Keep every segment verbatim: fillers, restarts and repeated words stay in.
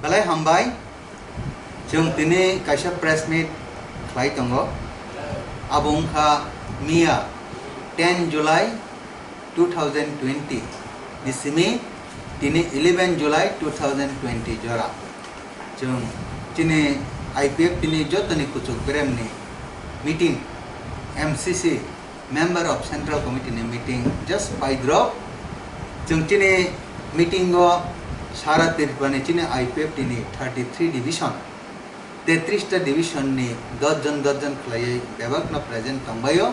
Belai hambai, chwng tini kaisa press meet khlai tongo. Abo wngkha miya ten July two thousand twenty ni simi tini eleven July two thousand twenty jora. Chwng chini I P F T ni jotoni kuchuk beremni meeting, M C C, Member of Central Committee ni meeting just paidrop. Chwng chini meeting o sara Tripura ni chini I P F T ni thirty three division, tetris ta division ni dos jon dos jon khlaiwi bebak no present tongbaio.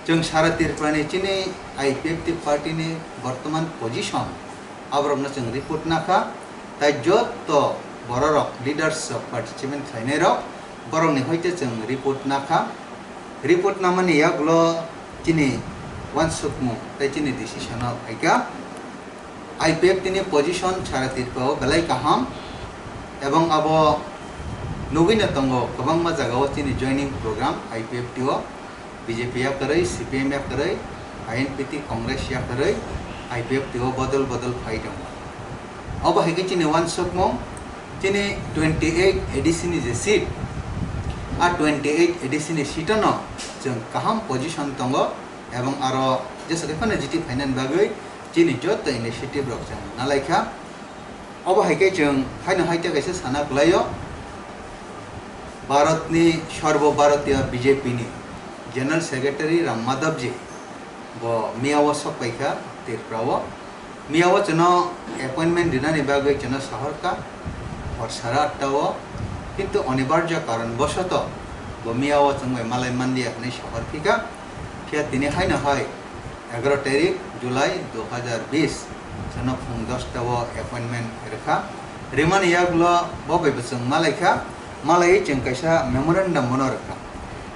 Chwng sara Tripura ni chini I P F T party ni bortoman position aborok no chwng report nakha. Tai jotto bororok, leaders rok, participant khlainai rok, borokni hoite chwng report nakha. Report namani yagulo chini uansukmung tai chini decision o phaikha. I P F T ni position sara Tripura o belai kaham, ebong abo nugui no tongo kwbangma jaga o chini joining program I P F T o. B J P yakarwi, C P M yakarwi, I N P T Congress yakarwi, I P F T o bodol bodol phai tongo. Obo hai khe chini uansukmung, chini twenty eight A D C ni je seat, a twenty eight A D C ni seat o no chwng kaham position tongo, ebong aro jesa khe phano G T phainani bagwi chini joto initiative rok chwng nalaikha. Obo hai khe chwng haino hai tei kaisa sana kwlaio, Bharatni Sarbo Bharatiya B J P ni General Secretary Ram Madhavji bo miyao sok paikha Tripura o. Miyao chwngno appointment rinani bagwi chwngno sahorkha hor sara atta o, kintu onibarjo karon bosoto bo miyao chwng bai malai manliya hwnwi sahor phikha. Phiya tini haino hai egaroh tarik July dui hazar bish chwngno phung dosta o appointment rwkha. Rimani yagulo bo bai bo chwng malaikha, malaiwi chwng kaisa memorandum bono rwkha.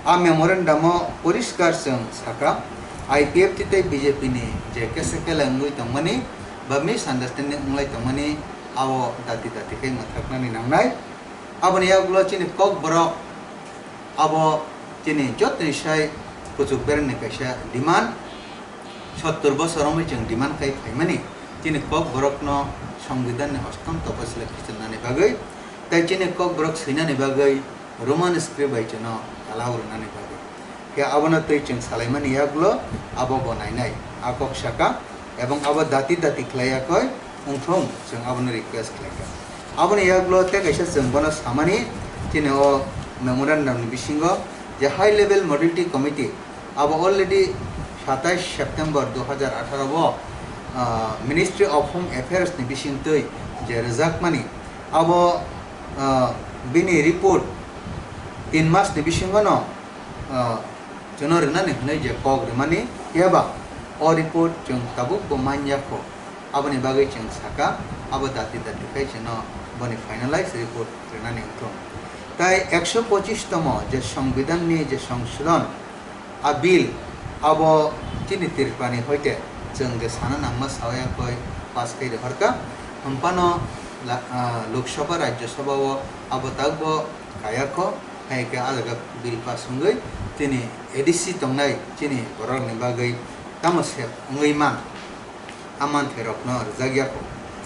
A memorandum o poriskar chwng sakha, I P F T tei B J P ni je kesa kela wngwi tongmani ba misunderstanding wnglai tongmani, abo dati dati khe mwthaknani nangnai. Aboni yagulo chini Kokborok abo chini jotoni sai kuchuk beremni kaisa demand. Sottor bosor wngwi chwng demand khai phaimani, chini Kokborokno Songbidanni ostom toposila khichirnani bagwi, tei chini Kokborok swinani bagwi Roman script bai chwngno talao rwnani bagwi. Khe abono twi chwng salaimani yagulo abo bo nainai, a kok saka, ebong abo dati dati khlaiya koi wngthung, chwng abono request khlaikha. Aboni yagulo tei kaisa chwng bono samani, chini o memorandum ni bisingo je high level modality committee abo already satais September dui hazar atharo o, ah, Ministry of Home Affairs ni bisingtwi je rwjakmani, abo, ah, bini report tin mas ni bisingo no, ah, chwngno rwnani hwnwi je kok rwmani, phiya ba o report chwng tabuk bo man ya kho. Aboni bagwi chwng sakha, abo dati dati khai chwngno boni finalize report rwnani wngthung. Tai ekso pochis tomo je Songbidanni je songsodon, a bill abo chini Tripurani hoite chwng je sana nangma sawi koi pass khai rohorkha, hwnphano la-, ah, Lok Sabha, Rajya Sabha o abo takbo kaya kho, hai khe a jaga bill pass wngwi chini A D C tongnai chini borokni bagwi tamo se wngwi man. A manthairokno rwjakya kho.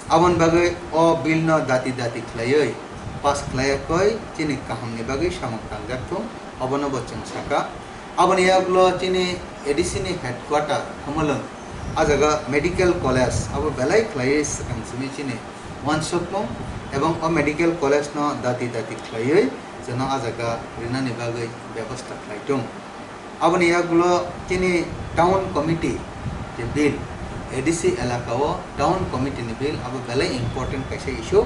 Aboni bagwi o bill no dati dati khlaiwi pass khlaiya koi chini kahamni bagwi samung tangjak thung, obono bo chwng sakha. Aboni yagulo chini A D C ni headquarter Khamalwng, a jaga medical college abo belai khlaiwi swkang simi chini uansukmung, ebong o medical college no dati dati khlaiwi chwngno a jaga rinani bagwi bebosta khlai thung. Aboni yagulo chini town committee je bill, A D C elaka o town committee ni bill abo belai important kaisa issue.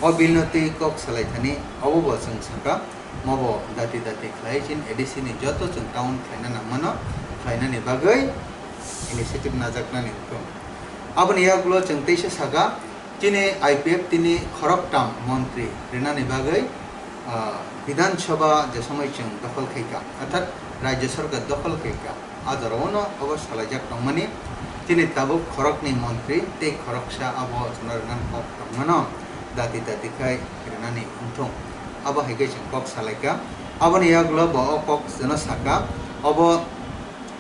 O bill no twi kok salai thani abo bo chwng sakha, mobo dati dati khlai chini A D C ni joto chwng town khlaina nangmano khlainani bagwi initiative najaknani wngkha. Aboni yagulo chwng teisa sakha, chini I P F T ni khoroktham montri rinani bagwi, ah, Bidhan Sabha je somoi chwng dokhol khaikha, orthat Rajya Sarkar dokhol khaikha, a jorao no obo salaijak tongmani. Chini tabuk khoroknwi montri tei khoroksa abo chwngno rinani kok tongmano dati dati khai rinani wngthung. Abo hai khe chwng kok salaikha. Aboni yagulo bo o kok chwngno sakha, obo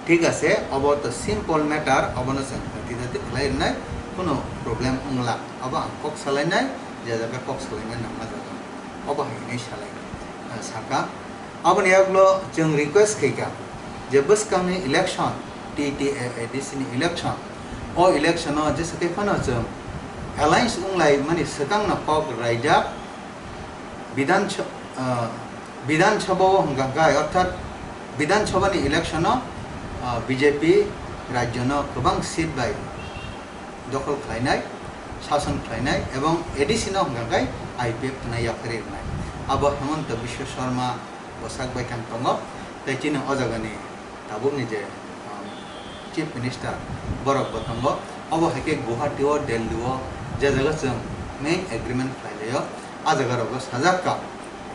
Thik ase, obo to simple matter, obono chwng dati dati khlai rwnai, kuno problem wngla. Obo ang kok salainai, je jaga kok salaina nangma jaga, obo hai hinwi salai, ah, saka. Aboni yagulo chwng request khaika je bwskangni election, T T A A D C ni election, o election o jesa khe phano chwng alliance wnglaimani swkangno kok raijak, Bidhan Sa-, ah, Bidhan Sabha o hwnkha khe, orthat Bidhan Sabha ni election o, ah, B J P rajyo no kwbang seat bai dokhol khlainai, sason khlainai ebong A D C no hwnkha khe I P F T no yapharwi rwnai. Abo Hemanta Biswa Sarma bwsak bai thang tongo, tei chini o jagani tabukni je, um, Chief Minister borok bo tongo. Obo hai khe Guwahati o, Delhi o je jaga chwng main agreement khlai laio, a jaga rogo sajak ka.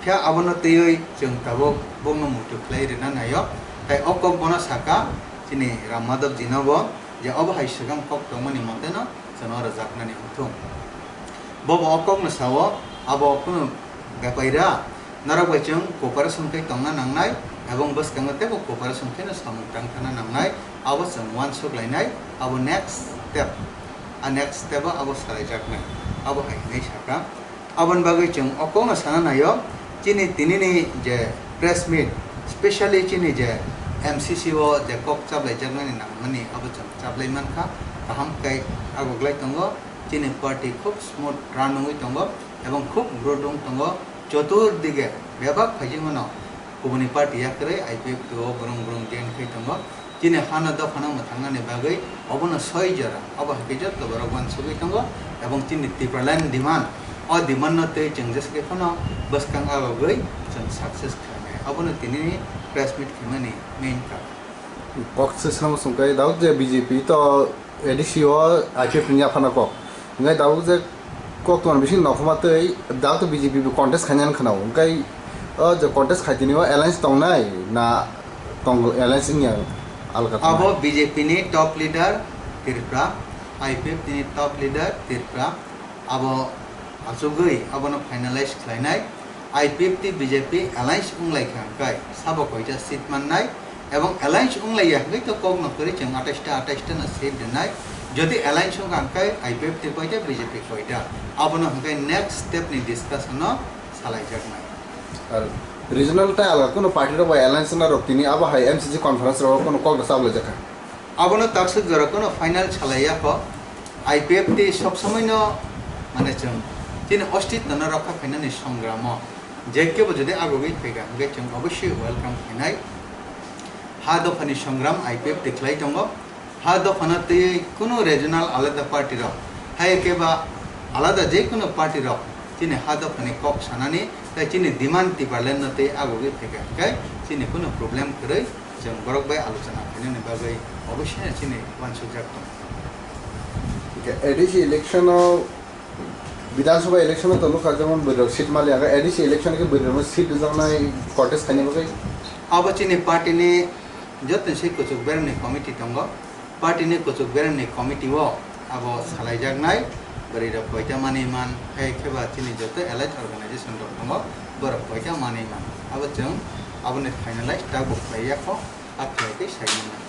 Phiya abono twiwi chwng tabuk bokno muitu khlai rwna naio. Tei o kok bono saka chini Ram Madhav ji no bo je obo hai swkang kok tongmani mote no chwng oro jaknani wngthung. Bobo o kokno sao, abo kunu bepaira, norok bai chwng cooperation khe tongna nangnai, ebong bwskango teibo cooperation kheno samung tang thana nangnai, abo chwng uansuk lainai, abo next step, a next step o abo salaijaknai, abo hai hinwi sakha. Aboni bagwi chwng o kokno sana naio, chini tinini je press meet, specially chini je M C C o je kok chaplaijaknani nangmani, abo chwng chaplai mankha, kaham khe agoglai tongo. Chini party khub smooth run wngwi tongo ebong khub growth wng tongo. Chotur dige bebak phaijimano kubuni party yakarwi I P F T o brung brung join khai tongo. Chini hano dophano mwthangnani bagwi obono soi jora, obo hai khe joto borok uansugwi tongo ebong chini Tipraland demand, o demand no tei chwng jesa khe phano bwskang agogwi chwng success khlainai. Obono tinini press meet khaimani main karon. Kok se swnam song kai dao je B J P to A D C o I P F T ni yaphana kok. Hingke tabuk je kok tongmani bising nokma tei dak to B J P bo contest khainani khwnao. Hingke o je contest khaitini o alliance tongnai na tong alliance wngya alka tongnai? Abo B J P ni top leader Tripura, I P F T ni top leader Tripura. Abo achugwi abono finalize khlainai. I P F T B J P alliance wnglaikha hwnkhe sabo koita seat mannai, ebong alliance wnglaiya hwnkhe to kokno kwrwi chwng atais ta, atais ta no seat rwnai. Jodi alliance wngkha hwnkhe I P F T koita, B J P koita, abono hwnkhe next step ni discussion no salaijaknai. Ar regional tei alga kunu party rok bai alliance wngna rok tini abo hai M C C conference rok kunu kok da chablaijak kha. Abono takswk jora kunu final salaiya kho. I P F T sob somoi no, mane, chwng chini ostitto no rokha khainani songramo je kebo jodi agogwi phaikha hwnkhe chwng obossoi welcome khainai. Ha dophani songram I P F T khlai tongo. Ha dophano twiwi kunu regional alada party rok, hai khe ba alada je kunu party rok chini ha dophani kok sanani tei chini demand Tipraland no tei agogwi phaikha hwnkhe chini kunu problem kwrwi. Chwng borok bai alochona khainani bagwi obossoi chini uansukjak tongo. Hingke A D C election o, Bidhan Sabha election o to nukha jemon bwrwi rok seat mali, aga A D C election khe bwrwi rok seat rwjaknai contest khaina bagwi. Abo chini party ni joto se kuchuk beremni committee tongo. Party ni kuchuk beremni committee o abo salaijaknai, bwrwi rok koita manwi man, hai khe ba chini joto allied organization rok tongo, borok koita manwi man. Abo chwng aboni finalize tabuk khlaiya kho, a khlai tei sai mannai.